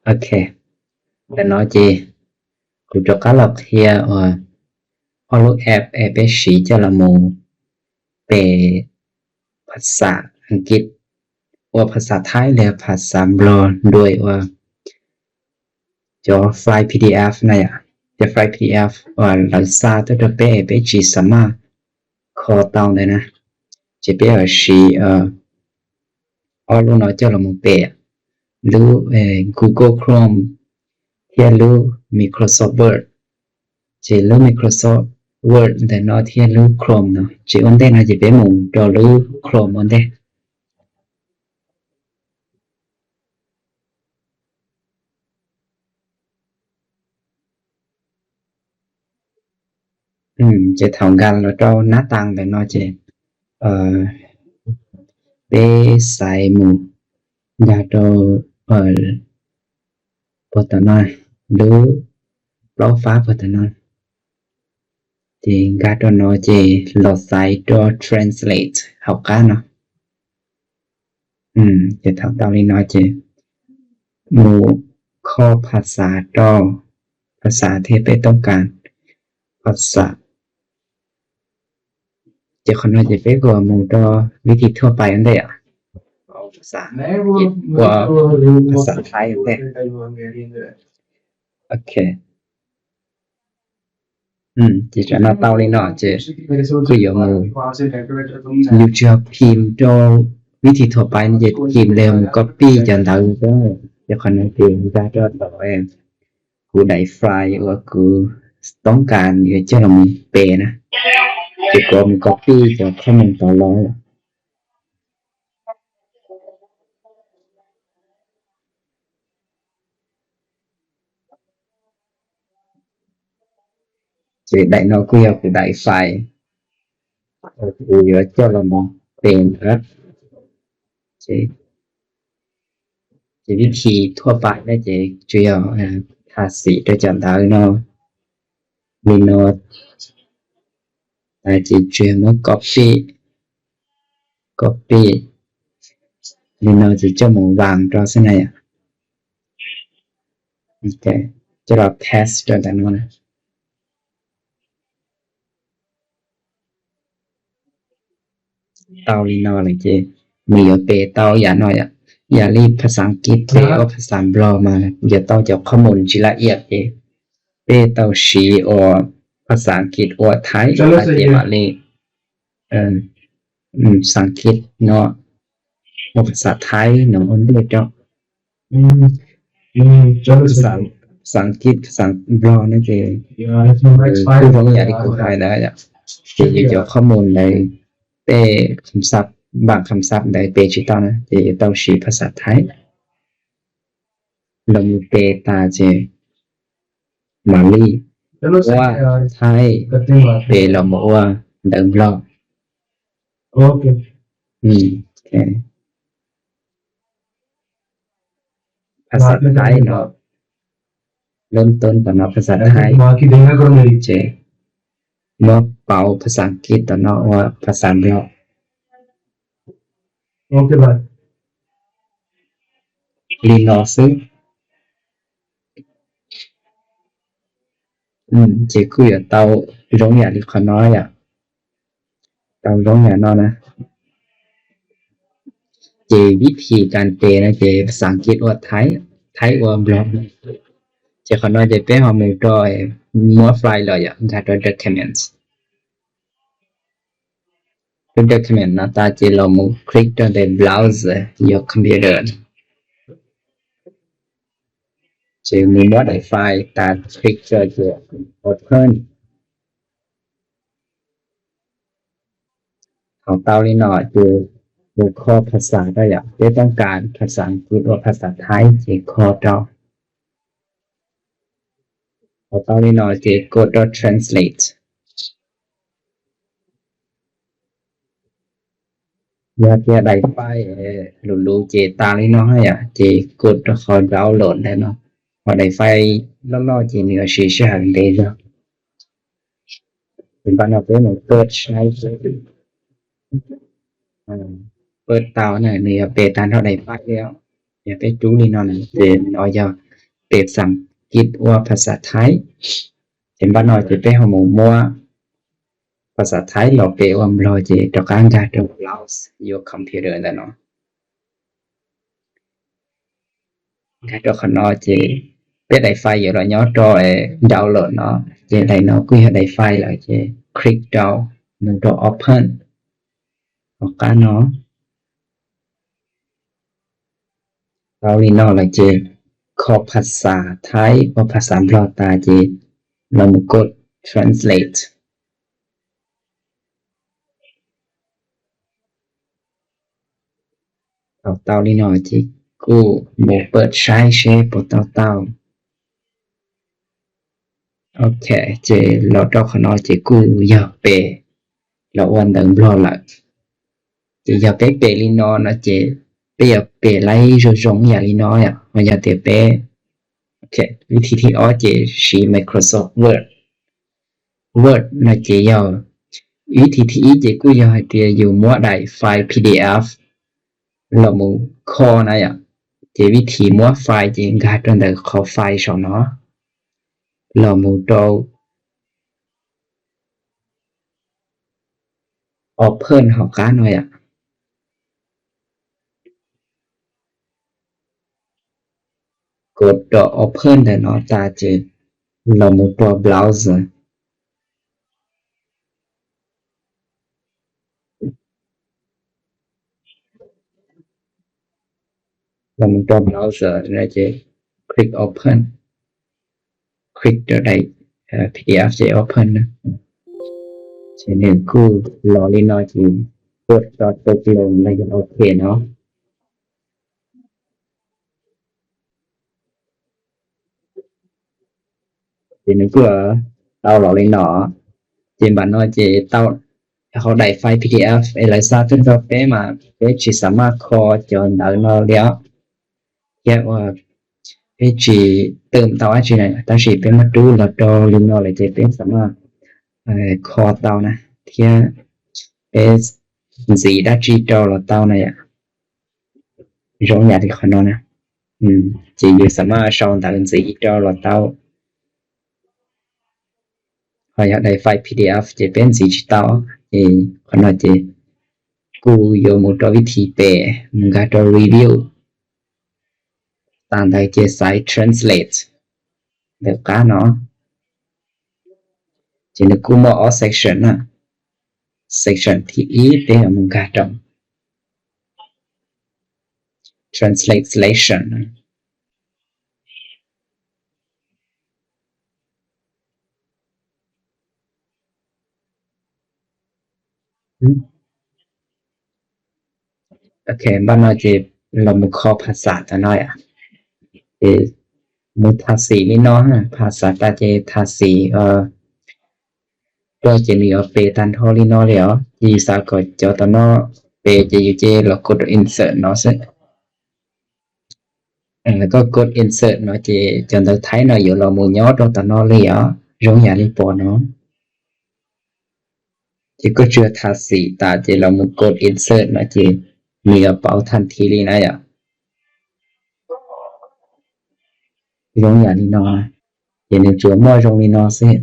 ໂອເຄ ແລ້ວເນາະ ເຈ ກູຈະກະລັອກເຮຍ ເອີ ເອົາລູກແອັບ ແອັບເອຊີ ຈະລະໝູແປພາສາອັງກິດ ວ່າພາສາໄທ ແລະ ພາສາບລໍ ໂດຍວ່າ ຈະໄຟລ໌ພີດີເອັຟນະ ຈະໄຟລ໌ພີດີເອັຟ ວ່າລາວຊາວຕົວເປັນເອເປຈີ ສາມາດຂໍຕອງໄດ້ນະ ຈະເປັນເອເຊຍ ເອີ ອອກລູກເນາະ ເຈົ້າລະໝູເປ ຫຼື ເອີ Google Chrome ທຽບຫຼື Microsoft Word ຈະຫຼື Microsoft Word ແຕ່ເນາະ ທຽບຫຼື Chrome ເນາະ ຈະອັນເດນະ ຈະເປັນໝູຕໍ່ຫຼື Chrome ອັນເດ ອືມ ຈະເທົ່າກັນ ແລ້ວກໍໜ້າຕ່າງແບບເນາະ ຈະ ເອີ ເປໃສ່ໝູ ຢາໂຕ ເອີ ໂປຕະນອນ ຫຼື ໂປຣຟາຍໂປຕະນອນ ຈະກາໂຕເນາະ ຈະລໍໃສ່ໂຕ translate ເຮົາກາເນາະ. ອືມ ຈະຖາມຕາມນີ້ເນາະ ຈະໝູຂໍພາສາຕໍ່ ພາສາທີ່ເປັນຕ້ອງການ ພາສາ ຈະຂອນວ່າຈະເປັນກວ່າໝູຕໍ່ວິທີທົ່ວໄປຫັ້ນເດ້ ເອົາພາສາອັງກິດກວ່າພາສາໄທຫັ້ນເດ້. ໂອເຄ. ອືມ ຈະມາເຕົ້ານີ້ເນາະ ຈະ ຄືຢ່າງໝູ ຢູ່ຈະພິມໂຕວິທີທົ່ວໄປນີ້ ຈະພິມແລ້ວກັອບປີ້ຈາກດາວ ຈະຄອນເນກ ຈະຕໍ່ແອງ ກູໄດ້ໄຟລ໌ ຫຼືວ່າກູຕ້ອງການ ຈະລອງເປນະ ຈະກອບ ກອບປີ້ຈາກຄອມເມັນຕອນລອງ. ຈະໄດ້ເນາະ ກູຢາກໄດ້ໄຟລ໌ ເອີ ກູຢາກຈະລອງເປັນເນາະ ຈະ ຈະວິທີທົ່ວໄປແລ້ວ ຈະ ຈະ ເອີ ທາສີໂດຍຈຳໄດ້ເນາະ ມີເນາະ ອາ ຈະ ຈະມາກອບປີ້ ກອບປີ້ ນີ້ເນາະ ຈະ ຈະມາວາງຕໍ່ຊັ້ນນະ ໂອເຄ ຈະລອງເທສເດີນະ ເຕົ້ານີ້ເນາະ ແລ້ວຈະມີເປເຕົ້າຢ່າງໜ້ອຍ ຢ່າລີບພາສາອັງກິດ ເປອອກພາສາບລໍມາ ຢ່າເຕົ້າຈາກຄອມເມັນຊິລະອຽດ ເປເຕົ້າສີອອກພາສາອັງກິດ ອອກໄທ ອອກໄທ ເປມາລີ ເອີ ອືມ ພາສາອັງກິດເນາະ ບໍ່ພາສາໄທເນາະ ອັນເດເນາະ ອືມ ອືມ ພາສາ ພາສາອັງກິດ ພາສາບລໍນະ ເຈ ເອີ ຄືວ່າຢ່າງທີ່ກູໃຫ້ນະ ຈະຢູ່ຈາກຄອມເມັນໃດ ແຕ່ຄຳສັບ ບາງຄຳສັບໃດເປຈິຕອນນະ ຈະຕ້ອງໃຊ້ພາສາໄທ ລະມີເປຕາເຈ ມາລີ ເພາະວ່າໄທເປລາວບໍ່ວ່າເດີມລອບ ໂອເຄ ອືມ ໂອເຄ ພາສາໄທເນາະ ເລີ່ມຕົ້ນຕອນເນາະ ພາສາໄທ ເຈ ມາເປົ່າພາສາອັງກິດຕອນເນາະ ວ່າພາສາລາວ ໂອເຄ ບາຍ ລີນອສ ອືມ ເຈ ກູຢາກເຕົ້າລົງຢ່າງທີ່ຂ້ານ້ອຍອະ ເຕົ້າລົງຢ່າງນ້ອຍນະ ເຈ ວິທີການເປນະ ເຈ ພາສາອັງກິດວ່າໄທ ໄທວ່າບລັອກ ເຈ ຂ້ານ້ອຍຈະໄປຫາໝູໂຕ ມອສໄຟລ໌ເລີຍອະ ກາໂຕ Documents ເປັນ Document ໜ້າຕາເຈ ລອງມາຄລິກຕົວໃດ Browse Your Computer ເຈ ມີມອດໄອໄຟລ໌ ຕາຄລິກເຈີ Open ເຮົາເຕົ້າລີ້ເນາະ ເຈ ເຈ ຂໍພາສາໄດ້ອະ ເຈ ຕ້ອງການພາສາອັງກິດ ຫຼື ພາສາໄທ ເຈ ຂໍເຈົ້າ ເຮົາເຕົ້າລີ້ເນາະ ເຈ ກົດ Translate ຢາກ ຢາກໄດ້ໄຟລ໌ ເອີ ຫຼູໆ ເຈ ຕາງນີ້ເນາະ ໃຫ້ອະ ເຈ ກົດ ຂໍດາວໂຫຼດແລ້ວເນາະ ພໍໄດ້ໄຟລ໌ຫຼໍ່ໆ ເຈ ເໜືອສີສະຫາງເດເນາະ ເປັນປານເອົາໄປເປີດໃຊ້ ເປີດເຕົານະ ເໜືອເປຕານເທົ່າໃດໄຟລ໌ແລ້ວ ຍາກໄປດູລີ້ເນາະ ເປັນ ເອົາຢາກເປັນພາສາອັງກິດ ຫຼື ພາສາໄທ ເຫັນບໍ່ເນາະ ຈະໄປເຮົາໝູ່ມົວ ພາສາໄທລາວເປັນວ່າບໍ່ເນາະ ຈະຕ້ອງການການ browse your computer ແລ້ວເນາະ ການ ຕົວຂະເນາະ ຈະເປັນໄດ້ໄຟລ໌ຢູ່ແລ້ວເນາະ ຕໍ່ download ເນາະ ຈະໄດ້ເນາະ ກູຢາກໄດ້ໄຟລ໌ແລ້ວ ຈະຄລິກ down ໜຶ່ງຕົວ open ອອກການເນາະ ເຕົາລີ້ເນາະ ແລ້ວຈະຂໍພາສາໄທ ເພາະພາສາບໍ່ຕາ ຈະລອງກົດ translate ເຕົາເຕົາລີ້ເນາະ ຈະກູບໍ່ເປີດໃຊ້ເຊ ບໍ່ເຕົາເຕົາ ໂອເຄ ຈະລອດອກຂະເນາະ ຈະກູຢາກເປ ລະອວນເດີມບລັອກລະ ຈະຢາກເປເປລີ້ເນາະ ນະ ຈະເປເປໄລໂຈງຢາລີ້ເນາະ ເຮົາຢາກເຕເປ ໂອເຄ ວິທີທີອອກ ຈະຊີ Microsoft Word Word ນະ ຈະຢາກ ວິທີທີອີ ຈະກູຢາກໃຫ້ເຕຢູ່ໝວດໃດ ໄຟລ໌ PDF ລະໝູ່ຄໍນະ ຈະວິທີໝວດໄຟລ໌ ຈະການຕົວໃດ ຂໍໄຟລ໌ສອງເນາະ ລະໝູ່ໂຕ Open ເຮົາການເນາະ ກົດຕົວ Open ໄດ້ເນາະ ຕາຈະລະໝູ່ຕົວ Browser ລະໝູ່ຕົວ Browser ແລ້ວຈະຄລິກ Open ຄລິກຕົວໃດ PDF ຈະ Open ນະ ຈະໜຶ່ງກູລໍລີ້ເນາະ ຈະກົດຕໍ່ຕົກລົງ ແລ້ວຈະໂອເຄເນາະ ເປັນເພື່ອເຕົ້າຫຼໍ່ເລີຍເນາະ ເຈນບານເນາະ ເຈເຕົ້າ ເຮົາໄດ້ໄຟລ໌ PDF ເອລາຊາເປັນກໍເປມາ ເປັນຊິສາມາດຄໍຈອນດາວເນາະ ແລ້ວ ແຍກວ່າ ເປັນຊິຕື່ມເຕົ້າອາຈິນະ ຕາຊິເປັນມາດູລະໂຕລິນເນາະ ແລະເຈເປັນສາມາດ ເອີ ຄໍເຕົ້ານະ ເທຍ ເປັນສີດາຈິໂຕລະເຕົ້ານະ ຢາ ໂຈງຢາທີ່ຂະເນາະນະ ອືມ ຈະຢູ່ສາມາດຊອງຕາເປັນສີດີຈິຕອລລະເຕົ້າ ເຮົາຢາກໄດ້ໄຟລ໌ PDF ຈະເປັນດີຈິຕອລ ເອ ຂະເນາະ ຈະກູໂຍມຸໂຕວິທີແປ ມັນກະໂຕຣີວິວ ຕາມໃດຈະໃຊ້ translate ເດີກາເນາະ ຈະນຶກກູມໍ all section ນະ section ທີ່ອີເຕ ມັນກະຕ້ອງ translate selection ນະ ໂອເຄ ບາດເຮົາຈະລອງມຸກຂໍ້ພາສາຕາໜ້ອຍອະ ເອ ມຸກທາສີນີ້ເນາະ ພາສາຕາເຈທາສີ ເອີ ໂດຍຈະມີອອກເປຕັນທໍລິນອລ ທີ່ສາກອນຈອຕະນອ ເປຈະຢູ່ເຈ ລະກົດ insert ເນາະ ເຊິ່ງ ເອີ ລະກໍກົດ insert ເນາະ ເຈ ຈະໄດ້ໄທເນາະ ຢູ່ລະໝູ່ຍໍໂຕຕະນອເລີຍ ຍົງຢາລີປອເນາະ ເຈ ກໍເຈື່ອທາສີຕາ ເຈ ລະໝູ່ກົດ insert ເນາະ ເຈ ມີກະເປົາທັນທີລີນະ ຍົງຢາລີເນາະ ເຈ ໜຶ່ງຈົວໝໍຍົງລີເນາະ ເຊິ່ງ